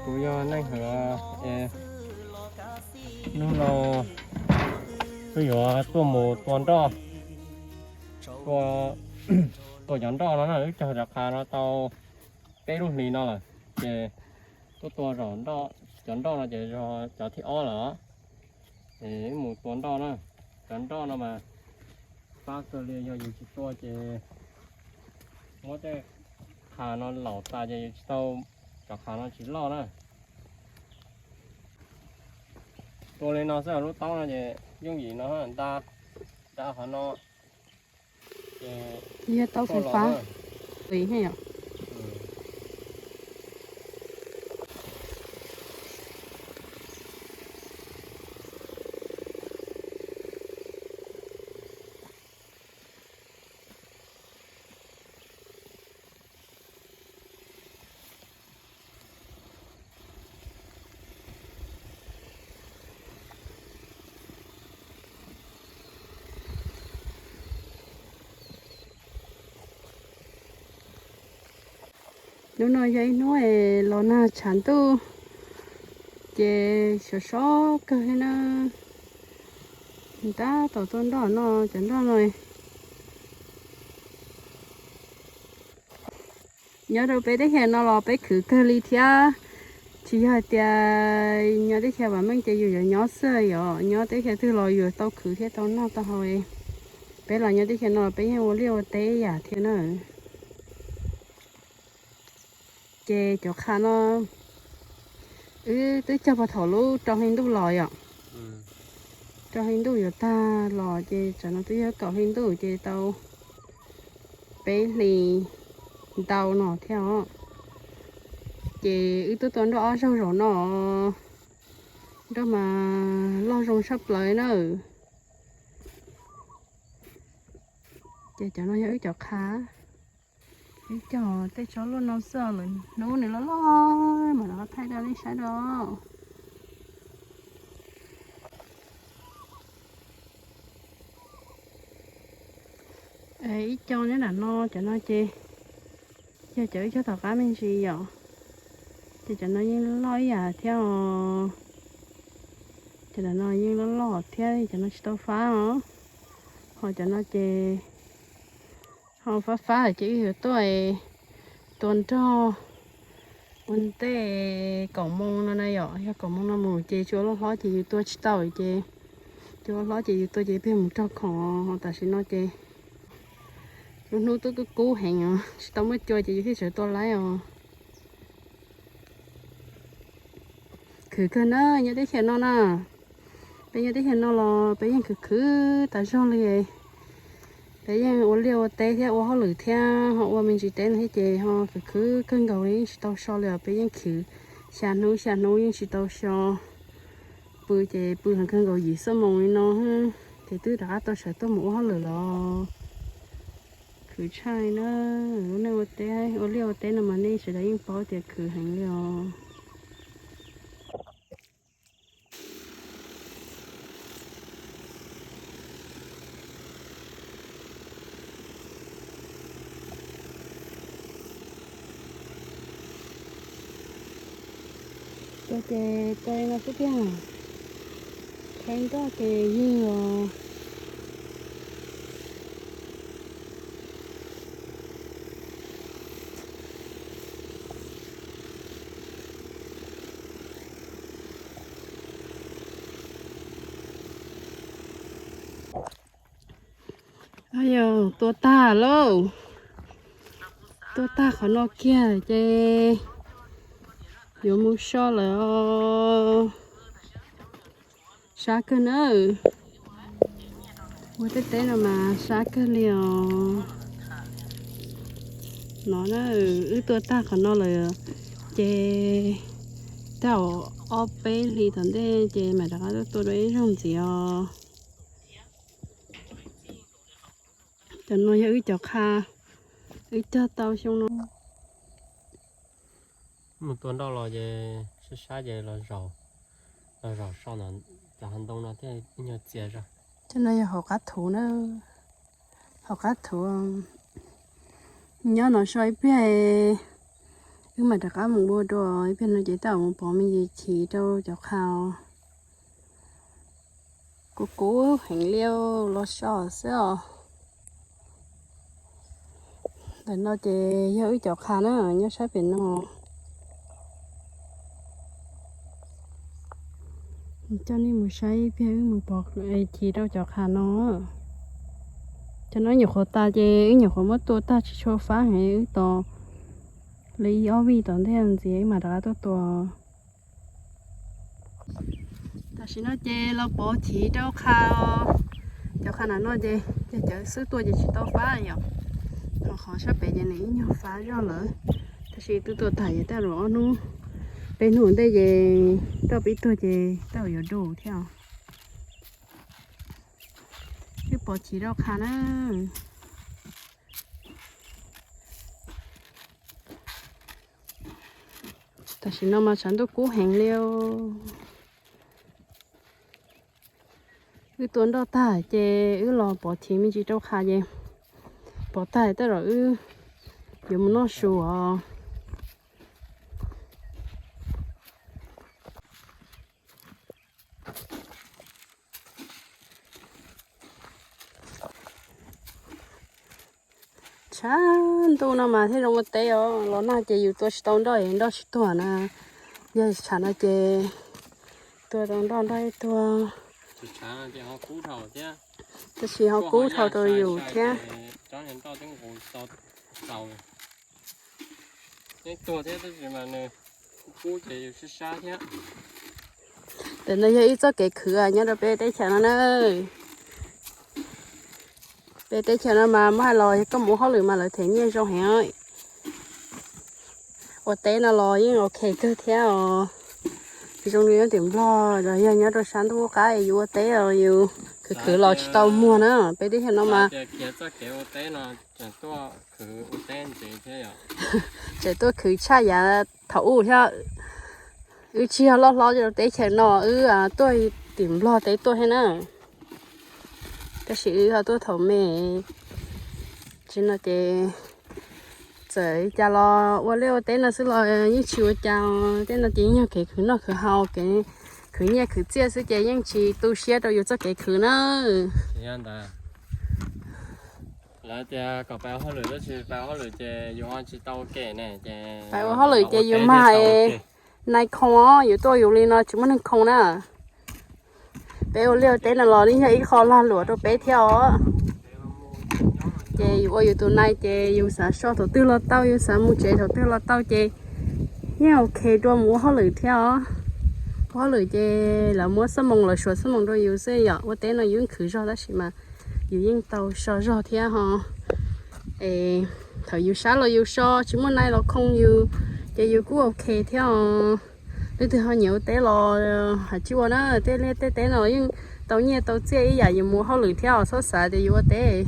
Kuv yog Neej Hawm es hnub no wb yuav tuaj mus tua nroj, tua, tua cov nroj no na. Wb cog cov qha no tau peb lub hlis no lawm, ces tuaj tua zaum nroj, cov nroj no ces yog cov thib ob lawm. Es wb mus tua nroj na. Cov nroj no mas fab kawg li, yog yus tsis tua ces muab tej qha no laum tas ces yus tsis tau, cov qha no tsis loj na. Tua li no xwb, lub taub no ces yooj yim no, nta, nta qhov no ces yog taub xaiv fab. Hnub no yog ib hnub es los nag tshav ntuj, ces sov sov kawg li na. Tab tom tua nroj no, cov nroj no. Nyob rau peb teb chaws no los peb khwv kawg li thiab. Tsis yog hais tias nyob teb chaws vam meej ces yus yuav nyob xwb, yog nyob teb chaws twg los yus tau khwv thiab tau noj tau haus. Peb los nyob teb chaws no los peb yeej ua liaj ua teb ib yam thiab na. Ces cov qha no wb twb cog puag thaum lub rau hli ntuj los yom. Rau hli ntuj yuav tag los ces tsam no twb yog kaum hli ntuj ces tau peb hlis ntau no thiab os. Ces wb twb tua nroj ob zaug zaum no, nroj mas loj zoo tshaj plaws na. Ces cov no yog wb cov qha, wb cog tej tsob luaj no xwb, lwm hnub nws loj loj mam rov qab thaij rau nej saib dua. Ib co nyob nram no, cov no ces yog cov wb cog tom qab me ntsis yom. Ces cov no yeej loj ib yam thiab os. Cov no yeej loj loj thiab, cov no tsis tau fab os. Ho cov no ces ho fab fab lawm ces wb yuav tuaj tua nroj ua ntej kaum moo no na yom. Yog kaum moo no mus ces tsis ua loj hlob ces yus tua tsis tau ces, tsis ua hlob ces yus tua ces pheej mus raug khoom. Ho tam sim no ces lub hnub twb kub kub heev os, tsis tau muaj cua ces yus thiaj tseem tua laib os. Khwv kawg na, nyob teb chaws no na. Peb nyob teb chaws no los peb yeej khwv khwv tas zog li. Peb yeej ua liaj ua teb thiab ua hauj lwm thiab ho ua me ntsis teb no thiab ces ho khwv khwv kawg nkaus li, yeej tsis tau so li os. Peb yeej khwv xya hnub xya hnub yeej tsis tau so. Pw ces pw heev kawg nkaus yim xuab moos li no, ces twb rov qab tau sawv tuaj mus ua hauj lwm los khwv tshaj li na. Lub neej ua teb, ua liaj ua teb no mas nej sawv daws yeej paub tias khwv heev li os. Tua ces tua li no xwb tiag. Qheb nroj ces ywg os. Yog tua tag lauj, tua tag qhov no kiag ces yuav mus so lawm os. Sab kawg na, ua tej teb no mas sab kawg li os. No na, wb tua tag qhov no lawm ces tej zaum ob peb hlis tom ntej ces mam rov qab tuaj tua dua ib zaug ntxiv os. Cov no yog wb cov qha, wb cog tau xyoo no. Mus tua nroj los ces sab sab ces los zaum, los zaum so ntawm cov hav ntoo no thiaj nyuag txias zog. Cov no yog hauv qab thuv na, hauv qab thuv. Nyob no so ib pliag, Wb mam rov qab mus ua dua, ib pliag no ces tej zaum mus pov me ntsis chiv rau cov qhav. Kuv kuv heev li los so xwb os. Ntawm no ces yog wb cov qhav na, nyob sab pem no. Coj nej mus saib ib pliag wb mus pov chiv rau cov qhav no. Cov no nyuam qhuav tas ces wb nyuam qhuav muab tua tag tsis tshua fab heev, wb tos li ib ob vij tom ntej ntxiv wb mam rov qab tuaj tua. Tam sim no ces los pov chiv rau qhav. Cov qhav na no ces cov xwb tua ces tsis tau fab yom. Ho qhov sab pem ces nws ib nyuag fab zog lawm. Tab sis twb tua tag ces tej zaum ob hnub peb hnub ntej ces roj pib tuag ces tej zaum yuav du thiab. Wb pov chiv rau qhav na. Tam sim no mas tshav ntuj kub heev li. Wb tua nroj tag ces wb los pov chiv me ntsis rau qhav ces pov tag tej zaum wb yuav mus noj su os. Tshav ntuj no mas thiaj zoo ua teb os, los nag ces yus tua tsis tau nroj es nroj tsis tuag na. Yog tshav no ces tua tau nroj, nroj ib tuag. Tab sis ho kub dhau rau yus thiab. Ntawm no yog ib txoj kev khwv nyob rau peb teb chaws no na. Peb teb chaws no mas muab hais los koj mus ua hauj lwm mas lawv them nyiaj zoo heev. Ua teb no los yeej ok kawg thiab os. Zoo li nyob tim Nplog los yog nyob rau sab ntuj qab yus ua teb los yus khwv khwv los tsis tau muag na. Peb teb chaws no mas tseem tuaj khwv tshaj yav thaum ub thiab. Wb tsis yog loj hlob rau teb chaws no, wb tuaj tim Nplog teb tuaj thiab na. Tab sis wb ho tuaj thaum me. Tsis no ces txawm cas los ua liaj ua teb no xwb los yeej tsis ua cas. Tej no ces yeej yog kev khwv noj khwv haus, kev khwv nyiaj khwv txiaj xwb ces yeej tsis tu siab rau yus txoj kev khwv na. Lawv tias kom pab ua hauj lwm, tab sis pab ua hauj lwm ces yus ho tsis tau kem ne. Pab ua hauj lwm ces yus mas nais khoo os, yus tuaj yus li no tsis muaj neeg khoo na. Peb ua liaj ua teb no los yeej yog ib qho lag luam rau peb thiab os. Ces yus ua yus tus nais ces yus xav so thaum twg los tau, yus xav mus tsev thaum twg los tau ces yeej ok dua mus ua hauj lwm thiab os. Ua hauj lwm ces lawv muab xab moos, lawv suav xab moos rau yus xwb yom. Ua teb no yus yeej khwv zog tab sis mas yus yeej tau so zog thiab ho. Es thaum yus sab los yus so, tsis muaj nais los khoo yus, ces yus kuj ok thiab os. Leej twg ho nyiam ua teb los hais tsis ua na, tej liaj tej teb no yeej tau nyiaj tau txiaj ib yam yus mus ua hauj lwm thiab os. Txhob xav tias yus ua teb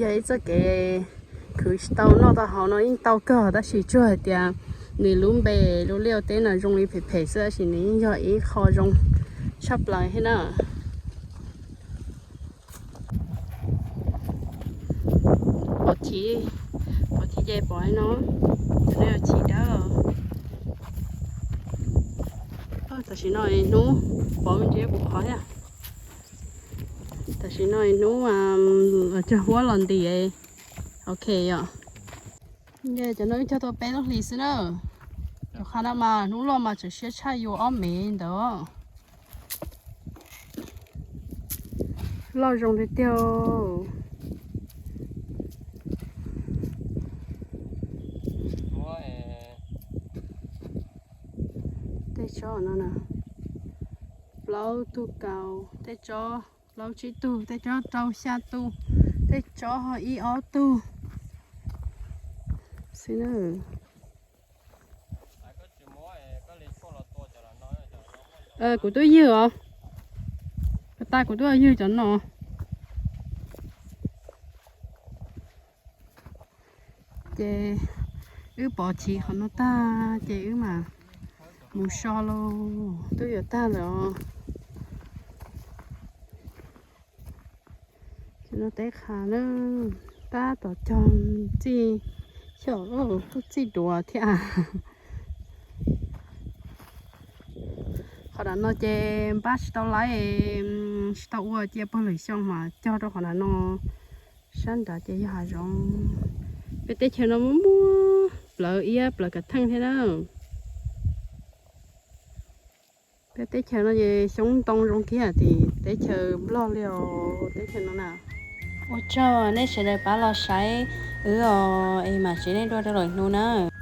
yog ib txoj kev khwv tsis tau noj tau haus no, yeej tau kawg tab sis tsuas hais tias nws lub npe, lub liaj ua teb no zoo li phem phem xwb tab sis nws yeej yog ib qho zoo tshaj plaws thiab na. Pov chiv, pov chiv ces pov no, cov no yog chiv dawb. Tam sim no hnub, pov me ntsis kuv qhov thiab. Tam sim no hnub cog huab los nti, ok yom. Cov no wb cog tau peb lub hlis xwb na. Cov qhav no mas hnub loj mas tseem siab tshaj yus ob mev ntawd. Loj zoo tiag tiag. Tej tsob no na, plaub tug kaus, tej tsob plaub tsib tug, tej tsob rau xya tug, tej tsob ho ib ob tug xwb na. Kuv twb ywg os. Ko tas kuv twb ywg cov no. Ces wb pov chiv qhov no tag ces wb mam mus so lauj, twb yuav tag lawm os. Ces no teb qhav na, tab tom cog txij xyom, kuj txij duav thiab. Qhov nram no ces npaj tsis tau laib, tsis tau ua cia puag lwm xyoo mas cog rau qhov nram no. Sab nrad ces yog hav zoov. Peb teb chaws no muaj muaj plawv iab plawv kav theej thiab na. Peb teb chaws no ces xyoob ntoo zoo kiag tim teb chaws Nplog li os, teb chaws no na. Ua tsaug nej sawv daws pab los saib wb os, es mam sib ntsib dua rau lwm hnub na.